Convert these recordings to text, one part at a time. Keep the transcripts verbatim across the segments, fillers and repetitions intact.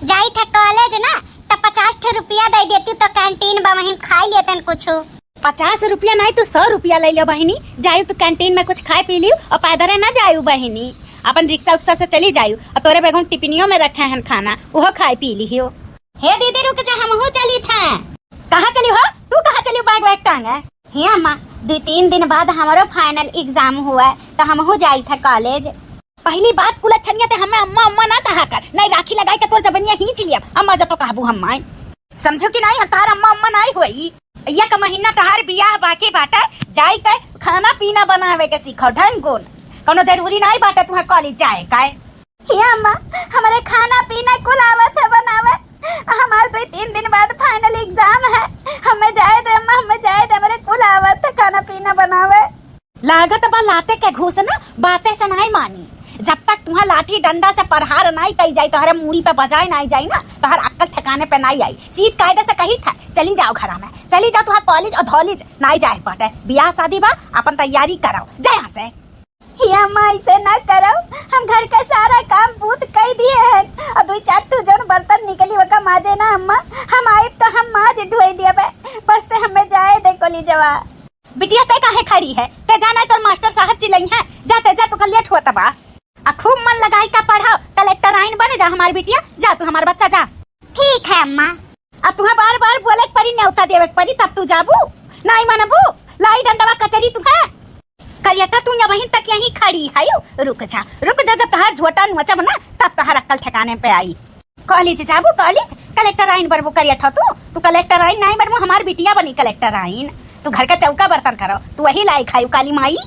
जाई था कॉलेज ना, त पचास ठो रुपया दे देती तो कैंटीन बा, वहीं खाई लेतन कुछ। पचास रुपया नहीं, तू सौ रुपया ले लियो बहिनी। जायू तू कैंटीन में कुछ खाए पी लियो और पैदल ना जायू बहिनी, अपन रिक्शा उक्शा से चली जायू। और तोरे बैग में टिफिनियो में रखे हैं खाना, उहो खाए पी लियो। हे दीदी रुक जा, हमहू चली था। कहाँ चली हो तू, कहाँ चली बैग वैग टांगे? हे अम्मा, दो तीन दिन बाद हमारो फाइनल एग्जाम हुआ है, तो हमहू जाई था कॉलेज। पहली बात कुलच्छनिया ते हमें अम्मा अम्मा ना कहा कर, नहीं राखी लगाई के तोर जबनिया खींच लिया। अम्मा जब तो कहबू हम माई। समझो कि नहीं, हम तहार अम्मा अम्मा नहीं होई। एक महीना तहार बियाह बाकी बाटे, जाई के खाना पीना बनावे के सीखो ढंग गुन। कोनो जरूरी नहीं बाटे तुहे कॉलेज जाए का। हे अम्मा, हमरे खाना पीना कुल आवत है बनावे। हमार दो तीन दिन बाद फाइनल एग्जाम है, हमें जाए दे अम्मा, हमें जाए दे, हमरे कुल आवत है खाना पीना बनावे। लागत बा लाते के घूस ना, बाते से नाई मानी। जब तक तुहा लाठी डंडा से प्रहार नाई कई जाई, तोहरे मूड़ी पे बजाए नाई जाई ना, तोहर अक्कल ठिकाने पे नाई आई। सीध कायदे से कही था, चली जाओ घरा में, चली जाओ, तुहा कॉलेज और धॉलेज नाई जाए बाटे। बियाह शादी बा, अपन तैयारी कराओ, जा यहाँ से। हे अम्मा, ऐसे ना करो, हम घर के सारा काम बूत कई दिए हैं और दो चार ठो जौन बर्तन निकली ओका माजे ना अम्मा, हम आइब तो हम माज धोई दियबे, बस ते हमें जाए दे कॉलेजवा। बिटिया, ते काहे खड़ी है? ते जाना है, तोर मास्टर साहब चिल्लई हैं। जा ते जा, तोका लेट होत बा। आ खूब मन लगाई का पढ़ाओ, कलेक्टर आइन बने जा हमार बिटिया। जा तू हमार बच्चा, जा। ठीक है अम्मा। अब तुहे बार बार बोले के परी, न्योता देवे के परी, तब तू जाबू। नाई मनबू, लाई डंडवा कचरी तुहे। करियटा, तू या वहीं तक यहीं खड़ी है, रुक जा, रुक जा, जब तहार झोटा नोचब ना, तब तहार अक्कल ठिकाने पे आई। कॉलेज जाबू, कॉलेज? कलेक्टर आइन बनबू करियठा तू? तू कलेक्टर आइन नाई बनबू, हमार बिटिया बनी कलेक्टर आइन। तू घर का चौका बर्तन करो, तू वही लायक है काली माई।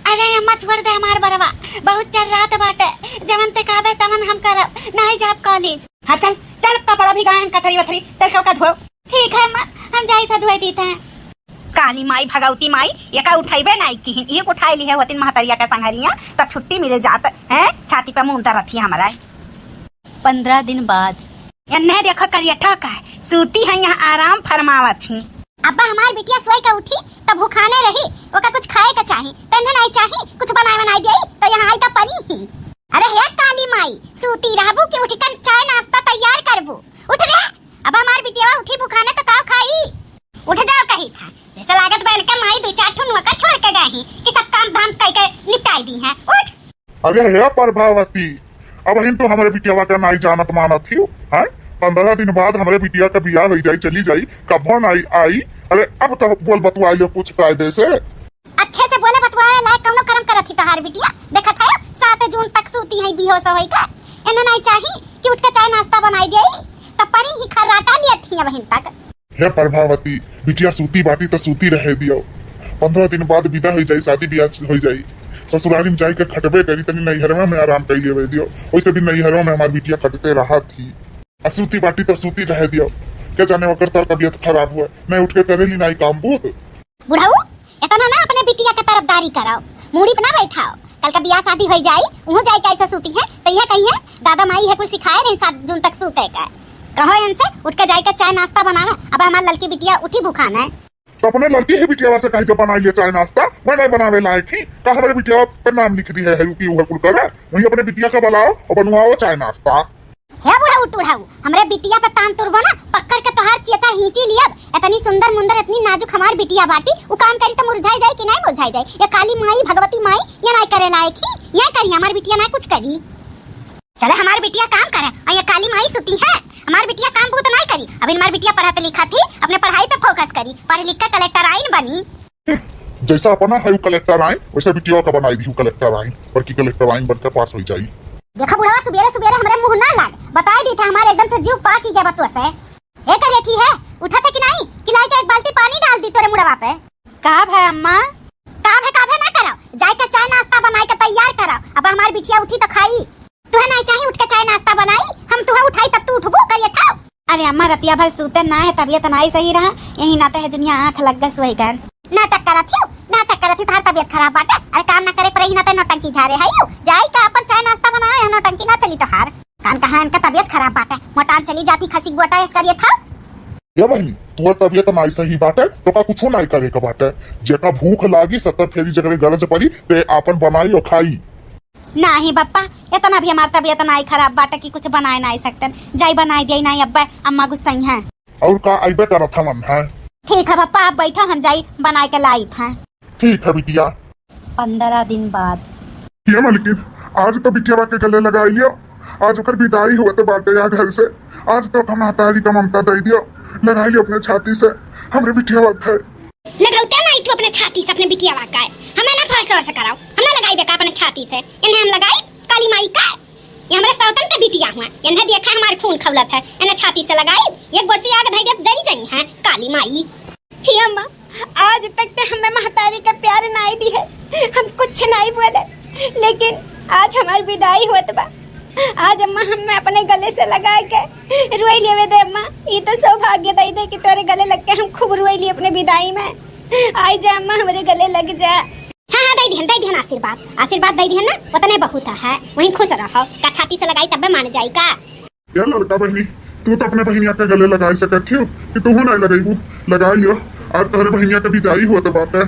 अरे अम्मा, छोड़ दे हमार बरवा, बहुत चर्रात बाटे, जवन ते कहबे तवन हम करब, नाई जाब कॉलेज। हाँ चल, चल कपड़ा भिगाएन, कथरी वथरी, चल कपड़ा धो। ठीक है अम्मा, हम जाई था धोए दीते हैं। काली माई, भगवती माई, एका उठाइबे नाई किहिन, एक उठाई ली है होतिन महतरिया का संघरिया, त छुट्टी मिले जात है, छाती पे मुंह धरत ही हमारा। पन्द्रह दिन बाद। एन्ने देखो करियठा का है, सूती है यहाँ आराम फरमावत ही। अब्बा हमार बिटिया सोई का उठी, तब भुखाने रही, ओका कुछ खाए का चाही, तेन्ने नाई चाही, कुछ बनाए बनाए दियाई, तो यहाँ आई का परी ही। अरे हे काली माई, सूती रहबू कि उठ कर चाय नाश्ता तैयार करबू? उठ रे, अब हमार बिटिया उठी भुखाने तो का खाई? उठ जाओ कही था, जैसे लागत बा इनके माई दो चार ठो नौकर छोड़ के गए ही कि सब काम धाम कई के निपटाई दी हैं। उठ। अरे हे प्रभावती, अब हिन तो हमरे बिटियावा का नाई जानत मानत ही, हैं? पन्द्रह दिन बाद हमरे बिटिया का बियाह हो जाई, चली जाई, कभो नाई आई। अरे अब तो बोल बतुआ लो कुछ कायदे से। अच्छे से बोले बतुआवे लायक कौनो कर्म करत ही तोहार बिटिया? देखत है सात जून तक सूती है बेहोश होई का। एने नाई चाही कि उठ के चाय नाश्ता बनाई देई, तब परी ही खर्राटा लियत ही अबहिन तक। हे प्रभावती, बिटिया सूती बाटी त सूती रहे दियो। पन्द्रह दिन बाद विदा हो जाई, शादी ब्याह हो जाई, ससुरारी में जाई के खटबे करी, तनी नैहरवा में आराम कर लेवे दियो। वैसे भी नैहरवा में हमार बिटिया खटते रहत ही। आ सूती बाटी त सूती रहे दियो। क्या जाने ओकर तोर तबियत खराब हुआ, नहीं उठ के करेली नाई काम बूत। बुढ़ऊ, इतना ना अपने बिटिया के तरफदारी कराओ, मूड़ी पे ना बैठाओ। कल का बियाह शादी हो जाई, उहों जाई कैसे सूती है, तो यह कही है, दादा माई है कुल सिखाए नहीं सात जून तक सूते का। कहो इनसे, उठ के जाई के चाय नाश्ता बनावे। अब हमार लड़की बिटिया उठी भुखान है। तो अपने लड़की ही बिटियावा से कही के बनाई ले चाय नाश्ता, मैं नहीं बनावे लायक ही। का हमारे बिटियावा पे नाम लिख दी है, है कि वह कुल करे, वहीं अपने बिटिया का बुलाओ और बनवाओ चाय नाश्ता। हे बुढ़ऊ टुढ़ऊ, हमरे बिटिया पे तान तुरबो ना, पकड़ के तोहार चेचा हींची लियब। इतनी सुंदर मुंदर, इतनी नाजुक हमार बिटिया बाटी, उ काम करी त मुरझाई जाई कि नहीं मुरझाई जाई? ये काली माई, भगवती माई, ये नहीं करे लायक ही, ये करी हमार बिटिया नहीं कुछ करी। चले हमार बिटिया काम करे, और ये काली माई सुती है, हमार बिटिया काम बहुत नहीं करी। अभी हमार बिटिया पढ़त लिखत ही, अपने पढ़ाई पे फोकस करी, पढ़ लिख के कलेक्टर आइन बनी। जैसा अपना है उ कलेक्टर आइन, वैसा बिटिया का बनाई दी उ कलेक्टर आइन, बल्कि कलेक्टर आइन बनकर पास हो जाई। देखा बुढ़वा, सुबेरे सुबेरे हमरे मुंह ना लाग, बताई दी था हमारे एकदम से जीव पाकी गया बतुआ से। ए करियठी है, उठा था कि नहीं, कि लाई के एक बाल्टी पानी डाल दी तोरे मुड़वा पे। का भय अम्मा? का भय, का भय ना करो, जाए के चाय नाश्ता बनाए के तैयार करो, अब हमार बिटिया उठी तो खाई। तुहे नहीं चाहिए उठ के चाय नाश्ता बनाई, हम तुहे उठाई तब तू उठबू करियठा। अरे अम्मा, रतिया भर सूते ना है, तबियत नाई सही रहा, यही नाते है जुनिया आँख लग गस वही गन। नाटक करत हियो, नाटक करत हियो, तोहार तबियत खराब बाटे। अरे काम ना करे पर यही नाते नौटंकी झारे है यू। जाई का अपन चाय नाश्ता बनावे, यहाँ नौटंकी ना चली तोहार। कान कहाँ इनका तबियत खराब बाटे, मोटान चली जाती खसी गोटा इस करिए था। या बहनी, तोहार तबियत नाई सही बाटे, तो का कुछो नाई करे का बाटे। जेका भूख लागी, सत्तर फेरी जकरे गरज पड़ी, ते आपन बनाई और खाई। नाही बप्पा, इतना भी हमार तबियत नाही खराब बाटे कि कुछ बनाए नाही सकतन। जाई बनाए दिया नाही अब्बे, अम्मा गुस्सई हैं। और का, अइबे करत हवन हैं। ठीक है बप्पा, आप बैठो, हम जाई बनाए के लाइत हैं। ठीक है बिटिया। पन्द्रह दिन बाद। ये मलकिन, आज तो बिटिया के गले लगाई लियो, आज ओकर विदाई होत बाटे या घर से, आज तो ओकर महतारी का ममता दे दियो, लगाई लियो अपने छाती से हमरे बिटिया के। लगौते नाही तू अपने छाती से अपने बिटिया का, हमें ना फर्स वर्स कराओ, हम ना लगाई बेका अपने छाती से, इन्हें हम लगाई काली माई का। ये हमरे सौतन के बिटिया हुआ, इन्हें देखा हमारे खून खौलत है, इन्हें छाती से लगाई, एक बोसी आग धई देब, जरी जाई हैं काली माई। हे अम्मा, आज तक ते हमें महतारी का प्यार नाई दी है, हम कुछ नाई बोले, लेकिन आज हमार विदाई होत बा। आज अम्मा हमें अपने गले से लगा के रोई लेवे दे अम्मा, ई तो सौभाग्य दे दे कि तोरे गले लग के हम खूब रोई ली अपने विदाई में। आई जा अम्मा, हमरे गले लग जा। हाँ, हाँ, दे दिहन, दे दिहन आशीर्वाद, आशीर्वाद दे दिहन ना, उतने बहुत है। वहीं खुश रहो, का छाती से लगाई तब्बे मान जाई का? ए ललका बहिनी, तू तो अपने बहिनिया के गले लगाई सकत हो कि तू नहीं लगेबू, लगाई लियो। आज तोहरे बहिनिया के विदाई होत बाटे।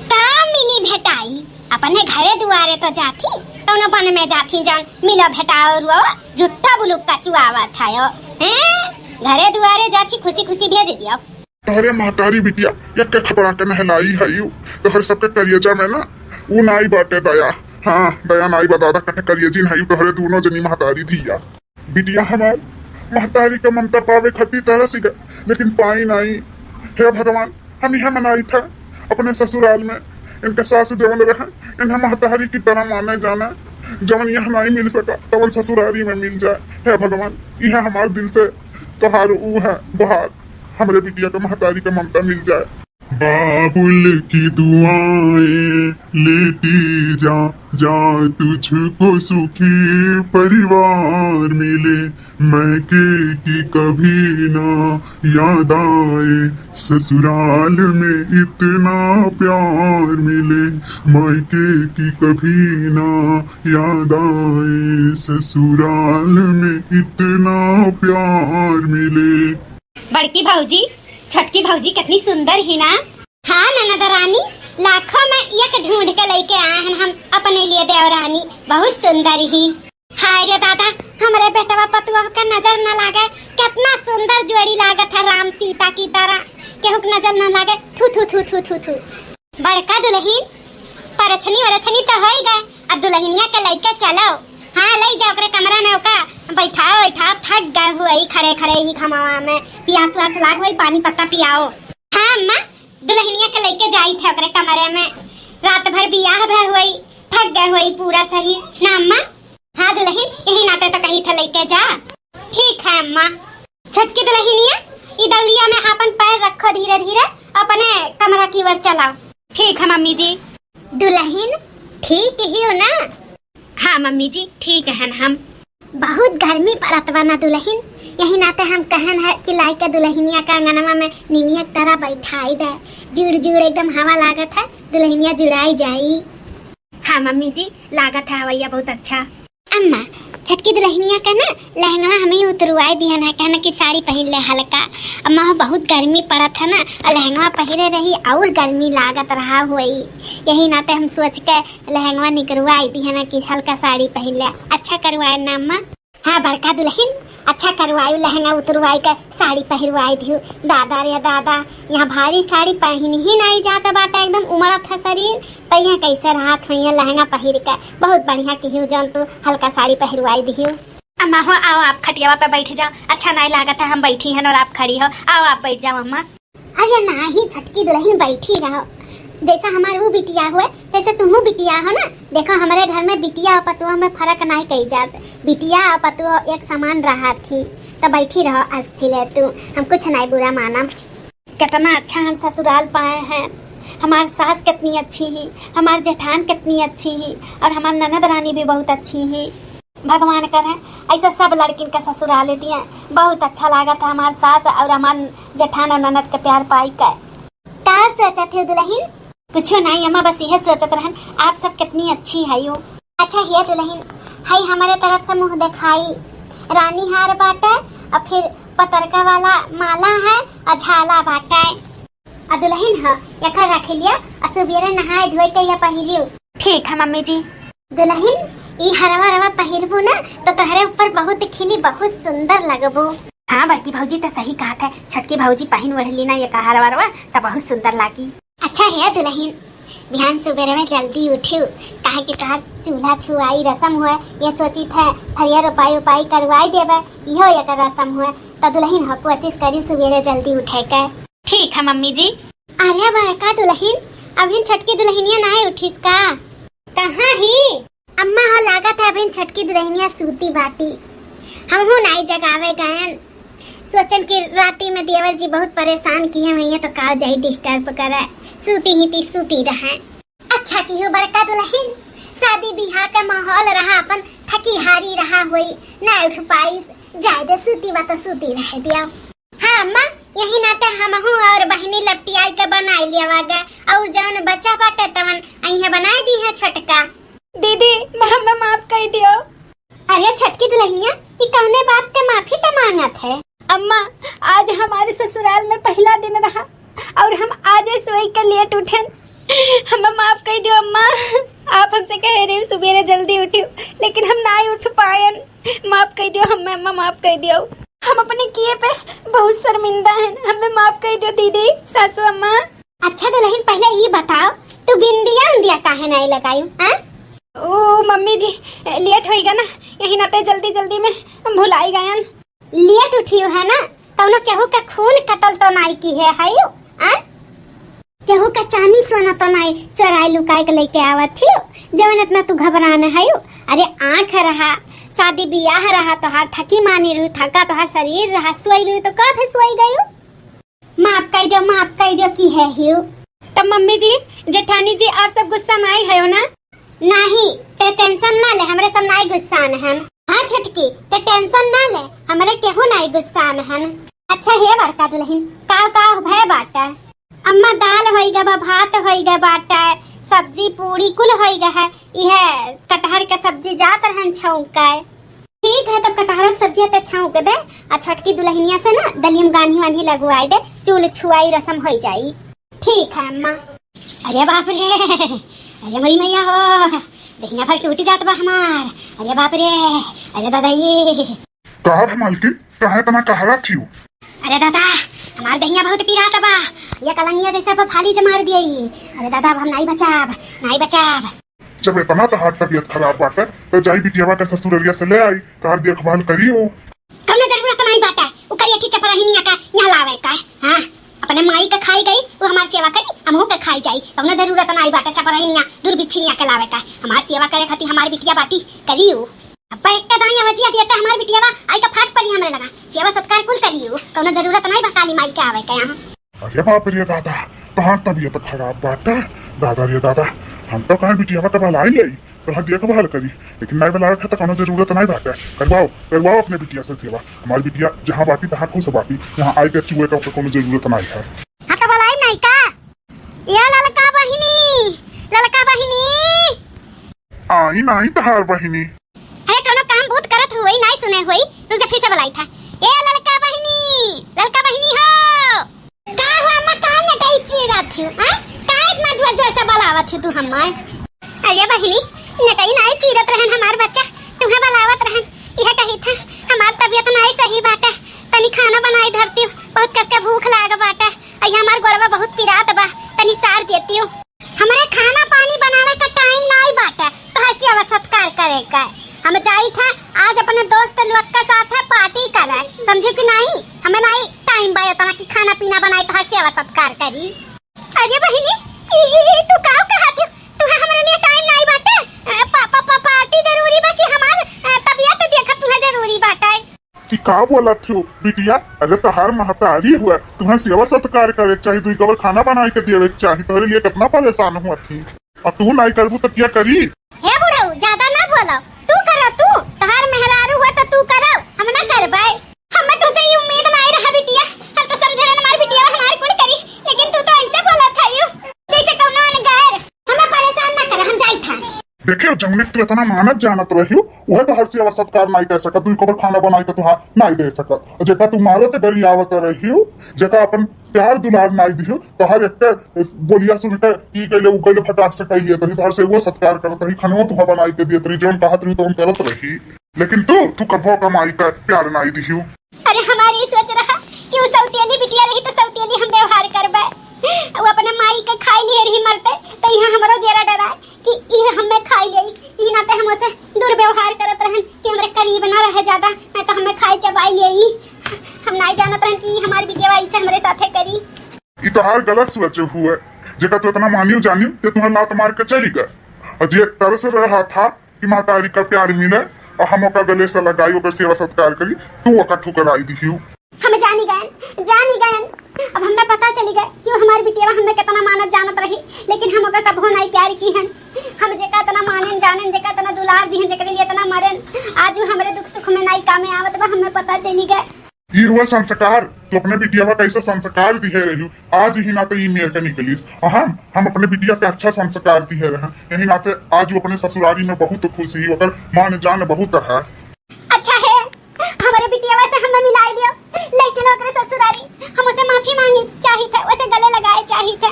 का मिली भेटाई? अपने घरे दुआरे तो जाथी, कौनो बन में जाथी, जान मिलो भेटाओ रुओ, झुट्टा बुलुक का चुआवत है ओ। हैं? घरे दुआरे जाथी, खुशी खुशी भेज दियो। तोहरे महतारी बिटिया एक के खपड़ा के नहलाई है यू, तोहरे सबके करियजा में ना ऊ नाई बाटे दया। हाँ, दया नाई बा दादा, कटे करियजिन है यू तोहरे दोनों जनी महतारी धिया। बिटिया हमार महतारी का ममता पावे खातिर तरस गए, लेकिन पाई नाई। हे भगवान, हम यह मनाई था अपने ससुराल में इनके सास जवन रहे, इन्हें महतारी की तरह माने जाना, जवन यह नाई मिल सका तवन ससुरारी में मिल जाए। हे भगवान, यह हमार दिल से तोहार ऊ है गुहार, हमरे बिटिया का महतारी का ममता मिल जाए। बाबुल की दुआएं लेती जा, जा तुझको सुखी परिवार मिले। मायके की कभी ना याद आए, ससुराल में इतना प्यार मिले। मायके की कभी ना याद आए, ससुराल में इतना प्यार मिले। बड़की भौजी, छोटकी भौजी कितनी सुंदर ही ना। हाँ ननद रानी, लाखों में एक ढूंढ के लेके आए हैं हम अपने लिए देवरानी, बहुत सुंदर ही। हाय रे दादा, हमरे बेटवा पतुआ का नजर न लागे, कितना सुंदर जोड़ी लागत है राम सीता की तरह, केहू के नजर न लागे। थू थू थू थू थू थू। बड़का दुलहिन, परछनी वरछनी तो होई गए, अब दुलहिनिया के लइके चलो। हाँ, लई जाओ ओकरे कमरा में, ओका बैठाओ, बैठाओ, थक गए हुए खड़े खड़े ही घमावा में, पियास वास लाग हुई, पानी पत्ता पियाओ। हाँ अम्मा, दुलहिनिया के लइके जाई थे ओकरे कमरे में, रात भर बियाह भय हुई, थक गए हुई पूरा शरीर ना अम्मा। हाँ दुलहिन, यही नाते तो कही थे लइके जा। ठीक है अम्मा। छोटकी दुलहिनिया, ई दौरिया में आपन पैर रखो धीरे धीरे, अपने कमरा की ओर चलाओ। ठीक है मम्मी जी। दुलहिन, ठीक ही हो ना? हाँ मम्मी जी, ठीक है हम। बहुत गर्मी पड़त बा ना दुलहिन, यही नाते हम कहन है कि लाइके दुलहिनिया का अंगनवा में निमिया की तरह बैठाई दे, जुड़ जुड़ एकदम हवा लागत है, दुलहिनिया जुड़ाई जाई। हाँ मम्मी जी, लागत है हवैया बहुत अच्छा। अम्मा, छोटकी दुलहिनिया का ना लहंगवा हमें उतरवाई दिहन है, कहना कि साड़ी पहिर ले हल्का। अम्मा हो बहुत गर्मी पड़त है ना, और लहंगवा पहिरे रही और गर्मी लागत रहा हुई, यही नाते हम सोच के लहंगवा निकरवाई दिहन है कि हल्का साड़ी पहिर ले। अच्छा करवाए ना अम्मा? हाँ बड़का दुलहिन, अच्छा करवायु, लहंगा उतरवाई के साड़ी पहिरवाई दिहु। दादा रे दादा, यहाँ भारी साड़ी पहिन ही नाई जात बाटे, एकदम उमड़त है शरीर, तो यहाँ कैसे रहत होइहैं लहंगा पहिर के। बहुत बढ़िया किहु जौन तू हल्का साड़ी पहिरवाई दिहु। अम्मा हो, आओ आप खटियावा पे बैठ जाओ, अच्छा नाई लागत है हम बैठी हैं और आप खड़ी हो, आओ आप बैठ जाओ अम्मा। अरे नाही छोटकी दुलहिन, बैठी रहो, जैसा हमार वो बिटिया हुए तैसे तुहू बिटिया हो ना। देखो हमरे घर में बिटिया और पतोह में फर्क नाही कही जात, बिटिया और पतोह एक समान रहत ही, तो बैठी रहो अस्थिर तू, हम कुछ नाही बुरा मानम। कितना अच्छा हम ससुराल पाए हैं, हमार सास कितनी अच्छी ही, हमार जेठान कितनी अच्छी ही, और हमार ननद रानी भी बहुत अच्छी ही। भगवान करे ऐसा सब लड़किन का ससुराल दिए। बहुत अच्छा लागत है हमार सास और हमार जेठान और ननद के प्यार पाई के। का सोचत हो दुलहिन? कुछो नाही अम्मा, बस यह सोचत रहन आप सब कितनी अच्छी है यू। अच्छा हे दुलहिन, है हमारे तरफ से मुँह देखाई, रानी हार बाटे और फिर पतरका वाला माला है और झाला बाटे। आ दुलहिन ह, एकर रख लिया, आ सुबेरे नहाए धोए के या पहिरियो। ठीक है मम्मी जी। दुलहिन, ई हरवा रवा पहिरबू ना, तो तोहरे ऊपर बहुत खिली, बहुत सुंदर लगबू। हाँ बड़की भौजी, त सही कहत है, छोटकी भौजी पहिन ओढ़ली ना ये का हरवा रवा, त बहुत सुंदर लागी। अच्छा हे दुलहिन, बिहान सुबेरे में जल्दी उठियो, काहे कि तोहार चूल्हा छुआई रसम हुए, ये सोचित है थरिया रोपाई उपाई करवाई देबे, इहो एकर रसम हुए। त दुलहिन हो, कोशिश करियो सुबेरे जल्दी उठे के। ठीक है मम्मी जी। अरे बड़का दुलहिन, अभिन छोटकी दुलहिनिया नाय उठिस का? कहाँ ही? अम्मा हो, लागत है अभिन छोटकी दुलहिनिया सूती बाटी। हमहू नाई जगावे गयन। सोचन कि राती में देवर जी बहुत परेशान किहे हुइहैं, तो का जाई disturb करे। सूती ही ती सूती रहे। अच्छा किहू बड़का दुलहिन, शादी बियाह का माहौल रहा, अपन थकी हारी रहा होई, ना उठ पाइस। जाए दे, सूती बा तो सूती रहे दिया। हाँ अम्मा, यही नाते हमहू और बहिनी लपटियाई के बनाई लियावा गे, और जौन बचा बाटे तवन अइहे बनाई दीहे छोटका। दीदी, हमें माफ कर दियो। अरे छोटकी दुलहिनिया, ई कौने बात के माफी त मांगत है? अम्मा, आज हमारे ससुराल में पहला दिन रहा और हम आज सोई के लेट उठेन। हमें माफ कर दियो अम्मा, आप हमसे कहे रहे सुबेरे जल्दी उठियो, लेकिन हम ना उठ पाएन। माफ कर दियो हमें अम्मा, माफ कर दियो। हम अपने किए पे बहुत शर्मिंदा हैं, हमें माफ कर दियो दीदी, सासू अम्मा। अच्छा दुलहिन, पहले ई बताओ, तू बिंदिया उंदिया काहे नाई लगायू, हाँ? ओ मम्मी जी, लेट होइगा ना, यही नाते जल्दी जल्दी में भुलाई गयन। लेट उठियो है ना, कौनो केहू के खून कतल तो नाई किहे हयू, हाँ? केहू का चांदी सोना तो नाई चोराई लुकाई के लेके आवत हियो, जवन इतना तू घबरान हयू? अरे आँख रहा, शादी बियाह रहा, तोहार थकी मानी रहू, थका तोहार शरीर रहा, सोई रहू तो काहे सोई गयू? माफ कर दियो, माफ कर दियो, किहे हियो। तब मम्मी जी, जेठानी जी, आप सब गुस्सा नाई हयो ना? नाही, ते tension ना ले, हमरे सब नाई गुस्सान हन। हाँ छोटकी, ते tension ना ले, हमरे केहू नाई गुस्सान हन। अच्छा हे बड़का दुलहिन, का का भय बाटे? अम्मा दाल होई गे बा, भात होई गे बाटे, सब्जी पूरी कुल होई गे है, इहे कटहर के सब्जी जात रहन छौंक के। ठीक है, तब कटहर के सब्जी ते छौंक दे, आ छोटकी दुलहिनिया से ना दलियम गान्ही वान्ही लगवाई दे, चूल छुआई रसम होई जाई। ठीक है अम्मा। अरे बाप रे, अरे मरी मैया हो, दहिया भर टूट जात बा हमार। अरे बाप रे, अरे दादा ये। का है मालकिन, काहे इतना कहरा थियू? अरे दादा, हमार दहिया बहुत पिरात बा, ये कलंगिया जैसे बफाली जमार दिए। अरे दादा, अब हम नाई बचाब, नाई बचाब। जब इतना तहार तबीयत खराब बाटे, तो जाई बिटियावा के ससुररिया से ले आई, तहार देखभाल करी हो। कौनो जरूरत नाई बाटे, उ करियठी चपराहिनिया का यहाँ लावे का। हाँ, अपने माई का खाई गई, वो हमार सेवा करी, हमहू के खाई जाई। कौनो जरूरत नाई बाटे चपराहिनिया, दुर्बिच्छिनिया के लावे का। हमार सेवा करे खातिर हमार बिटिया बाटी करी उ। अब्बा एक दाई आवाजिया दिया त हमार बिटियावा आई का फाट पड़ी हमरे लगा। सेवा सत्कार कुल करी उ, कौनो जरूरत नाई बा काली माई के आवे का यहाँ। अरे बाप रे दादा, तहार तबीयत खराब बाटे। दादा रे दादा, हम तो कहे बिटिया का बलाई ले, तोहार देखभाल करी, लेकिन नाई बलावे के तो कौनो जरूरत नाई बाटे। करवाओ, करवाओ अपने बिटिया से सेवा। हमार बिटिया जहाँ बाटी तहाँ खुश बाटी, यहाँ आई के चुए का कौनो जरूरत नाई है। हाँ तो बलाई नाई का? ये ललका बहिनी, ललका बहिनी। आई नाई तहार बहिनी। अरे, कौनो काम बहुत करत हुई, नाई सुने हुई, रुक जा, फिर से बुलाई था। ए ललका बहिनी, ललका बहिनी हो। का हुआ अम्मा, का नटाई चीरत हो, हैं? का इतना जोर जोर से बुलावत हो तू हमार? अरे बहिनी, नटाई नाई चीरत रहन हमार बच्चा, तुम्हें बुलावत रहन। यह कही था, हमार तबीयत नाई सही बाटे, तनी खाना बनाई धरती हो, बहुत कस के भूख लाग बाटे। अइया हमार गोड़वा बहुत पिरात बा, तनी सार देती हो। हमरे खाना पानी बनावे का टाइम नाई बाटे, तोहार सेवा सत्कार करे का। हम जाई था आज अपने दोस्त लोग के साथ है पार्टी करे, समझू कि नाई? हमें नाई टाइम बा इतना कि खाना पीना बनाई तोहार सेवा सत्कार करी। अरे बहिनी, ई, ई, ई तू का कहत हो? तुहे हमरे लिए टाइम नाई बाटे? अ, पा, पा, पा, पार्टी जरूरी बा कि हमार, अ, तबीयत देखत तुहे जरूरी बाटे? कि का बोलत हो बिटिया? अरे तोहार महतारी हुआ, तुम्हें सेवा सत्कार करे के चाही, दुई कवर खाना बनाए के देवे के चाही, तोहरे लिए कितना परेशान हुआ थी। और तू नाई करबू तो क्या करी? हे बुढ़ऊ, ज्यादा ना बोलो, तू करो तू, तोहार मेहरारू हुआ तो तू करो, हम ना करबे। हमें तुझसे ये उम्मीद नाई रहा बिटिया, हम तो समझे रहन हमार बिटिया हमार कुल करी, लेकिन तू तो ऐसे बोला था यू, जैसे कौनो अनगैर। हमें परेशान ना कर, हम जाई था। देखियो, जौने तू इतना मानत जानत रहियो, उहे तोहर सेवा सत्कार नाई कर सकत, दुई कबर खाना बनाई के तुहार नाई दे सकत। और जेका तू मारत गरियावत रहियो, जेका अपन प्यार दुलार नाई दियो, तोहर एक बोलिया सुन के ई कैले, उ कैले, फटाक से कह लिया तरी, तोहर सेवा सत्कार करत रही, खाना तुहा बनाई के दिए तरी, जौन कहत रही, तौन करत रही। लेकिन तू, तू कबो कमाई का प्यार नाई दियो। अरे, हमार ई सोच रहा कि उ सौतेली बिटिया रही तो सौतेली हम व्यवहार करबे। उ अपने माई के खाई लिए रही मरते, तो यहाँ हमरो जेरा डरा कि ई हमें खाई ले। ई नाते हम उसे दुर्व्यवहार करत रहन कि हमरे करीब ना रहे ज्यादा, नहीं तो हमें खाए चबाई ले। हम नहीं जानत रहन कि ई हमार बिटिया ऐसे हमरे साथे करी। ई तोहार गलत सोच हुए, जेका तू इतना मानियो जानियो कि तुहार लात मार के चली गए। और जे तरस रहा था कि महतारी का प्यार मिले और हम ओकर गले से लगाई, ओकर सेवा सत्कार करी, तू ओकर ठुकराई दिहियो। हम जानी गयन, जानी गयन। अब हमें पता चली गए कि वो हमार बिटिया हमें कितना मानत जानत रही, लेकिन हम ओकर कबो नहीं प्यार की हन। हम जेका इतना मानेन जानन, जेका इतना दुलार दिहन, जेकरे लिए इतना मरेन, आज वो हमरे दुख सुख में नहीं कामे आवत बा, हमें पता चली गए। ई रुआ संस्कार, तू अपने बिटिया कैसे संस्कार दिहे रही, आज ही नाते ई मेर के निकलिस। हम, हम अपने बिटिया के अच्छा संस्कार दिहे रहे, यही नाते आज वो अपने ससुरारी में बहुत खुश ही, ओकर मान जान बहुत है। अच्छा है, हमारे बिटिया से हमें मिलाई दियो, ले चलो ओकरे ससुरारी। हम उसे माफी मांगी चाहित है, उसे गले लगाए चाहित है।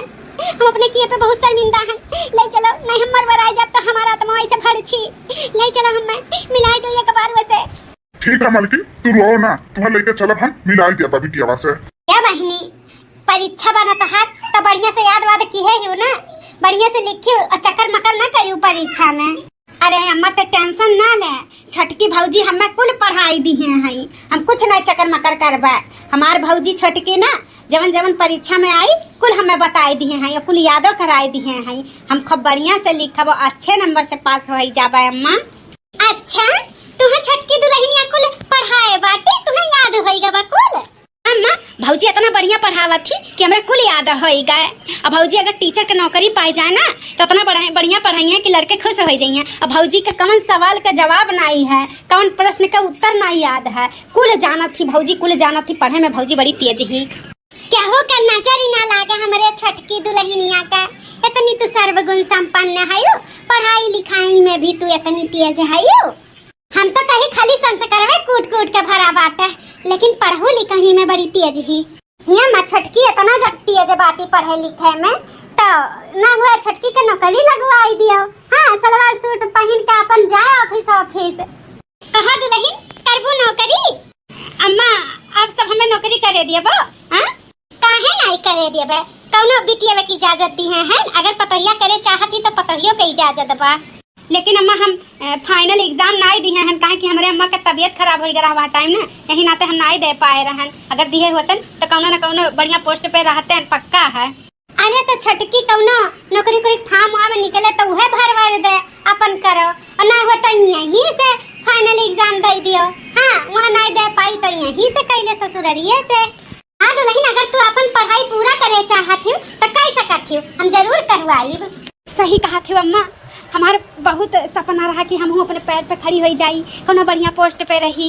हम अपने किए पे बहुत शर्मिंदा हैं, ले चलो, नहीं हम मरवराए जाब तो हमारा आत्मा ऐसे भड़छी। ले चलो, हमें मिलाई दो एक बार उसे। ठीक है मलकिन, तू रो ना, तुहर लेके चलब हम, मिलाई दिया बिटियावा से। क्या बहिनी, परीक्षा बनत हाथ तो बढ़िया से याद वाद किहे हो ना, बढ़िया से लिखियो और चक्कर मकर ना करियो परीक्षा में। अरे अम्मा, ते tension ना ले, छोटकी भौजी हमें कुल पढ़ाई दिहे हैं, हम कुछ नहीं चक्कर मकर करबे। हमार भौजी छोटकी ना, जवन जवन परीक्षा में आई, कुल हमें बताई दिहे हैं, कुल यादो कराई दिहे हैं। हम खूब बढ़िया से लिखब, अच्छे नंबर से पास होई जाबे अम्मा। अच्छा, तुहे छोटकी दुल्हनिया कुल पढ़ाए बाटे, तुहे याद होई गवा कुल? अम्मा, भौजी इतना बढ़िया पढ़ावत थी कि हमरा कुल याद होई गए। अब भौजी अगर teacher के नौकरी पाई जाए ना, तो इतना बढ़िया, बढ़िया पढ़ाई है कि लड़के खुश हो जाइए। अब भौजी के कौन सवाल का जवाब नहीं है, कौन प्रश्न का उत्तर नहीं याद है, कुल जानत थी भौजी, कुल जानत थी। पढ़े में भौजी बड़ी तेज ही। केहू के नजर ही ना लागे हमरे छोटकी दुल्हनिया का, इतनी तू सर्वगुण संपन्न हयू, पढ़ाई लिखाई में भी तू इतनी तेज हयू। हम तो कहीं खाली संस्कारवे कूट कूट के भरा बाटे, लेकिन पढ़हू लिखही में बड़ी तेज ही। हिया माँ छोटकी इतना जब तेज बाटी पढ़े लिखे में, तो ना हुआ छोटकी के नौकरी लगवाई दियो। हाँ, सलवार सूट पहिन के अपन जाए office, office। कहा दुल्हन, करबू नौकरी? अम्मा, आप सब हमें नौकरी करे दिए बा, हाँ? काहे नाई करे देबे? कौनो बिटिया के इजाजत दिहे हैं? अगर पतोहिया करे चाहत ही तो पतोहियो के इजाजत बा। लेकिन अम्मा, हम, अ, final exam नाई दिहे हैं, काहे कि हमरे अम्मा के तबियत खराब होई गया रहा time ना, यही नाते हम नाई दे पाए रहन। अगर दिहे होतन तो कौनो ना कौनो बढ़िया post पे रहते हैं, पक्का है। अरे तो छोटकी कौनो नौकरी उकरी form वाम निकले तो उहे भरवा दे, अपन करो, और ना हो तो यहीं से final exam दे दियो। हाँ, वहाँ नाई दे पाई तो यहीं से कैले ससुररिये से। हाँ दुल्हन, अगर तू अपन पढ़ाई पूरा करे चाहत हो तो कह सकत हो, हम जरूर करवाइब। सही कहत हो अम्मा, हमार बहुत सपना रहा कि हमहू अपने पैर पे खड़ी होई जाई, कोनो बढ़िया post पे रही।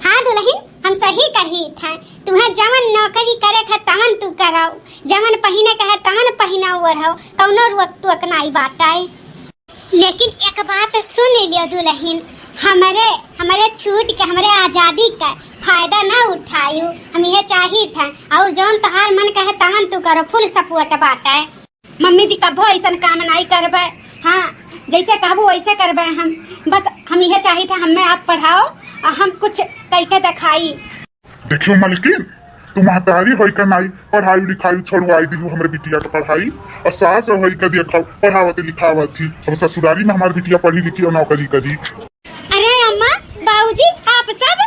हाँ दुल्हन, हम सही कही थे, तुहे जवन नौकरी करे थे तवन तू करो, जवन पहिने के है तवन पहिना ओढ़ो, कौनो रोक टोक नाई बाटे। लेकिन एक बात सुन लियो दुल्हन, हमरे, हमरे छूट के, हमरे आजादी का फायदा ना उठायू। हम ये चाहित है, और जौन तोहार मन कहे तवन तू करो, full support बाटे। मम्मी जी कबो ऐसन काम नाई करबे, हाँ, जैसे कहबू वैसे करबे हम। बस हम ये चाहित है, हमें आप पढ़ाओ और हम कुछ कह के दिखाई। देखियो मलकिन, तू महतारी होई का नाई पढ़ाई लिखाई छोड़वाई दिहू हमरे बिटिया के पढ़ाई, और सास होई का देखो पढ़ावत लिखावत ही। अब ससुरारी में हमार बिटिया पढ़ी लिखी और नौकरी करी। अरे अम्मा, बाबूजी, आप सब?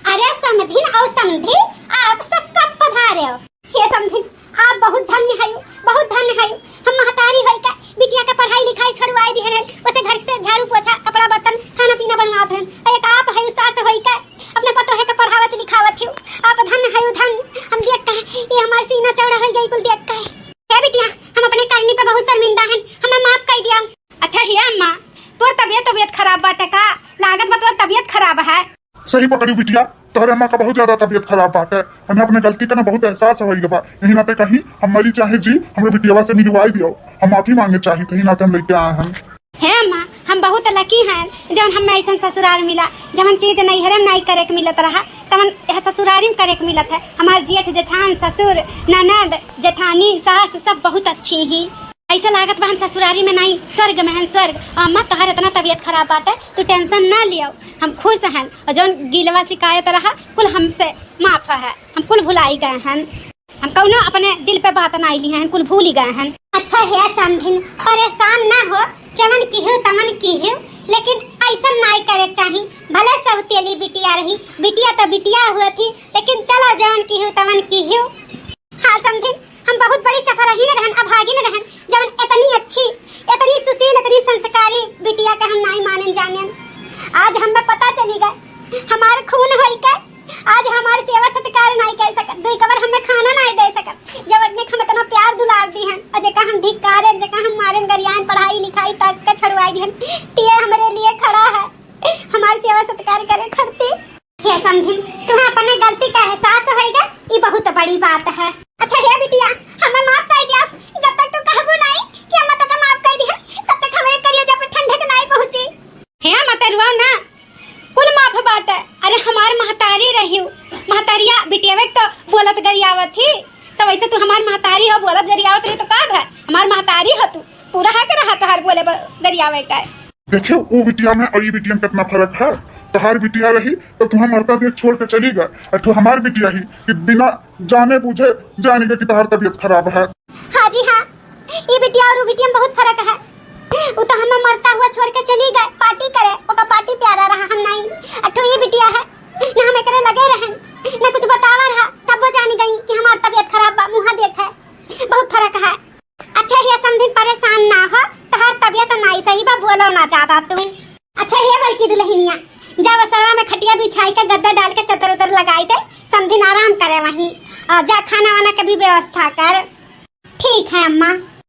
अरे समधिन और समधी, आप सब कब पधारे हो? हे समधिन, आप बहुत धन्य हयू, बहुत धन्य हयू। हम महतारी होई का बिटिया के पढ़ाई लिखाई छोड़वाई दिहे हैं, उसे घर से झाड़ू पोछा, कपड़ा बर्तन, खाना पीना बनवात हैं। और एक आप हयू सास होई का अपने पतोहे के पढ़ावत लिखावत हो। आप धन्य हयू धन्य। हम देख के, ये हमार सीना चौड़ा हो गई कुल देख के। ए बिटिया, हम अपने करनी पे बहुत शर्मिंदा हैं, हमें माफ कर दिया। अच्छा हिया अम्मा, तोर तबियत, तबियत खराब बाटे का? लागत बा तोर तबियत खराब है। सही पकड़ी बिटिया, तोहरे अम्मा का बहुत ज्यादा तबियत खराब बाटे। हमें अपने गलती का ना बहुत एहसास होई बा। यही नाते कहीं हम मरी चाहे जी, हमरे बिटियावा से मिलवाई दियो। हम माफी मांगे चाहित ही, नाते हम लेके आए हैं। हे अम्मा, हम बहुत लकी हैं जौन हमें ऐसन ससुराल मिला, जवन चीज नैहरे में नाई करे के मिलत रहा, तवन यह ससुरारी में करे के मिलत है। हमार जेठ जेठान, ससुर, ननद, जेठानी, सास सब बहुत अच्छी ही। ऐसा लागत बा हम ससुरारी में नाई, स्वर्ग में हन, स्वर्ग। अम्मा, तोहार इतना तबीयत खराब बाटे, तू tension ना लियो, हम खुश हन। और जौन गिलवा शिकायत रहा, कुल हमसे माफ है, हम कुल भुलाई गए हन। हम कौनो अपने दिल पे बात ना लिहे हन, कुल भूल ही गए हन। अच्छा हे समधिन, परेशान ना हो, जवन किहू तवन किहू, लेकिन ऐसन नाई करे चाही। भले सौतेली बिटिया रही, बिटिया तो बिटिया हुआ थी, लेकिन चलो जवन किहू तवन किहू। हाँ समधिन, हम बहुत बड़ी चपरहीन रहन, अभागिन रहन, जवन इतनी अच्छी, इतनी सुशील, इतनी संस्कारी बिटिया का हम नाई मानन जानन। आज हमें पता चली गए, हमार खून होई के आज हमार सेवा सत्कार नाई कर सकत, दुई कबर हमें खाना नाई दे सकत। जब आदमी हम इतना प्यार दुलार दी हन, और जेका हम धिक्कारन, जेका हम मारन गरियान, पढ़ाई लिखाई तक के छुड़वाई दी हन, तिये हमरे लिए खड़ा है, हमार सेवा सत्कार करे खड़ती। हे समधिन, तुम्हें अपने गलती का एहसास होइगा, ये बहुत बड़ी बात है। अच्छा हे बिटिया, हमें माफ कर दिया, जब तक तू कहबो नाई कि हम तक माफ कर दिया, तब तक हमारे करेजा पे ठंडक नाई पहुँची। हे मतरुआ ना, कुल माफ बाटे। अरे हमार महतारी रही, महतारिया बिटियावे के तो बोलत गरियावत ही, तो वैसे तू हमार महतारी हो, बोलत गरियावत रही तो का भा? हमार महतारी हो तू, पूरा हक रहा तोहार बोले ब-, गरियावे का। देखे, वो बिटिया में और ये बिटिया में कितना फर्क है। तोहार बिटिया रही तो तुम्हें मरता देख छोड़ के चली गए, और तू हमार बिटिया ही कि बिना जाने बूझे जाने के कि तोहार तबीयत खराब है। हाँ जी हाँ, ई बिटिया और ऊ बिटिया में बहुत फर्क है। उ तो हमें मरता हुआ छोड़ के चली गए पार्टी करे, ओका पार्टी प्यारा रहा, हम नहीं। अठो ई बिटिया है, ना हम एकरे लगे रहन, ना कुछ बतावा रहा, तब वो जानी गई कि हमार तबीयत खराब बा, मुँह देखे, बहुत फर्क है। अच्छा हे समधिन, परेशान ना हो, तोहार तबीयत नाई सही बा, बोलो ना ज्यादा तू। अच्छा हे बड़की दुल्हनिया, जा बसरवा में खटिया बिछाई के गद्दा डाल के चद्दर उद्दर लगाई दे, समधिन आराम करे वहीं, और जा खाना वाना के भी व्यवस्था कर। ठीक है अम्मा।